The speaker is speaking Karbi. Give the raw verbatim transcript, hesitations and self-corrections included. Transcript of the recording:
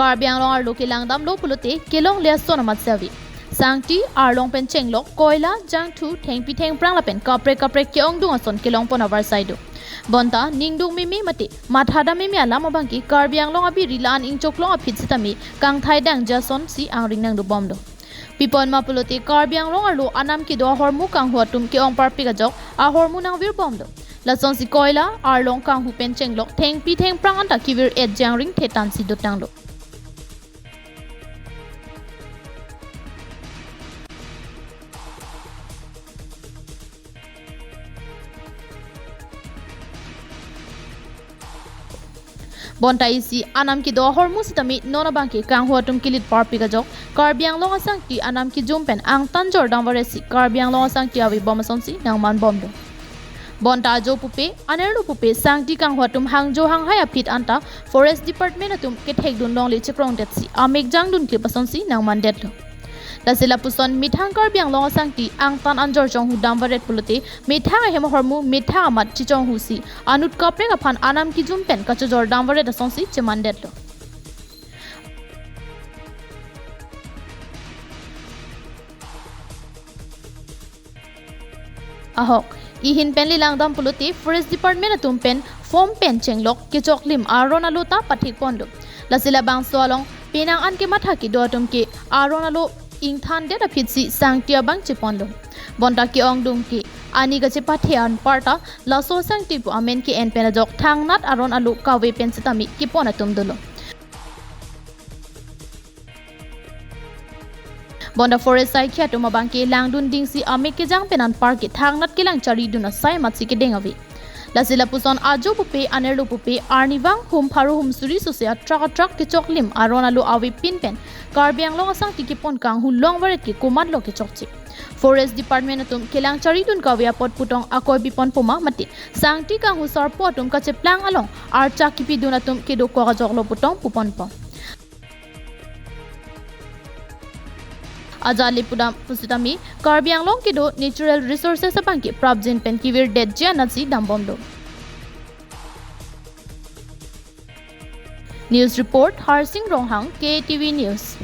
Karbi Anglong arlo kelangdamlo pulote kelongle ason amatsi ave. Sangti, arlong pen chenglok, koila, jangthu, thengpi thengphrang lapen kaprek kaprek ke-ongdung ason kelongpon avarsai do. Bonta ningduk meme mate mathadam meme alam abangke Karbi Anglong abiri la-an ingchoklong aphi sitame kangthai dangji asonsi angring nangdobomlo. Pipon ma pulote Karbi Anglong arlo anam kedo ahormu kanghu atum ke-ong parpik ajok ahormu nangvirbomlo. Lasonsi koila, arlong, kanghu pen chenglok, thengpi thengphrang anta kevir-etji angring thetansi dotanglo. Bonta isi anam kedo ahormu sitame non abangke kanghu atum kelit parpik ajok Karbi Anglong asangti anam kejum pen angtan jor damvaretsi Karbi Anglong asangti avebom asonsi nangmanbomlo. Bonta ajo pupe, anerlo pupe, sangti kanghu atum hangjo hanghai aphi anta Forest Department atum kethekdun longle chekrongdetsi amek jangdun klip asonsi nangmandetlo. Lasi lapuson methang Karbi Anglong asangti angtan anjor chonghu damvaret pulote methang ahem ahormu methang amat chechonghusi anut kaprek aphan anam kejum pen kachojor damvaret asonsi chemandetlo. Ahok, ihin pen lelangdam pulote Forest Department atum pen form pen chenglok kechoklim aron alo ta pathikponlo. Lasi labangso along penang an kematha kedo atum ke aron alo ingthandet aphitsi sangti abang cheponlo. Bonta ke-ongdung ke ani kachepathe anparta laso sangti pu amen ke-en pen ajok thangnat aron alo kave pen sitame kepon atum dolo. Bonta forest saikhi atum abangke langdun dingsi amek kejang pen anparke thangnat kelang charidun asai amatsi kedeng ave. Lasi lapuson ajo pupe, anerlo pupe, arnivang hum pharo hum suri sose atrak atrak kechoklim aron alo avepin pen Karbi Anglong asangti kepon kanghu longvaret ke komatlo kechokche. Forest Department atum kelang charidun kave apot putong akoi piponpo ma mate sangti kanghu sarpo atum kacheplang along archak kipidun atum kedokok ajoklo putong puponpo. Ajat le pudam pusitame Karbi Anglong kedo natural resources abangke prapjin pen kevirdetji anatsi dambomlo. News report, Harsing Ronghang, K T V News.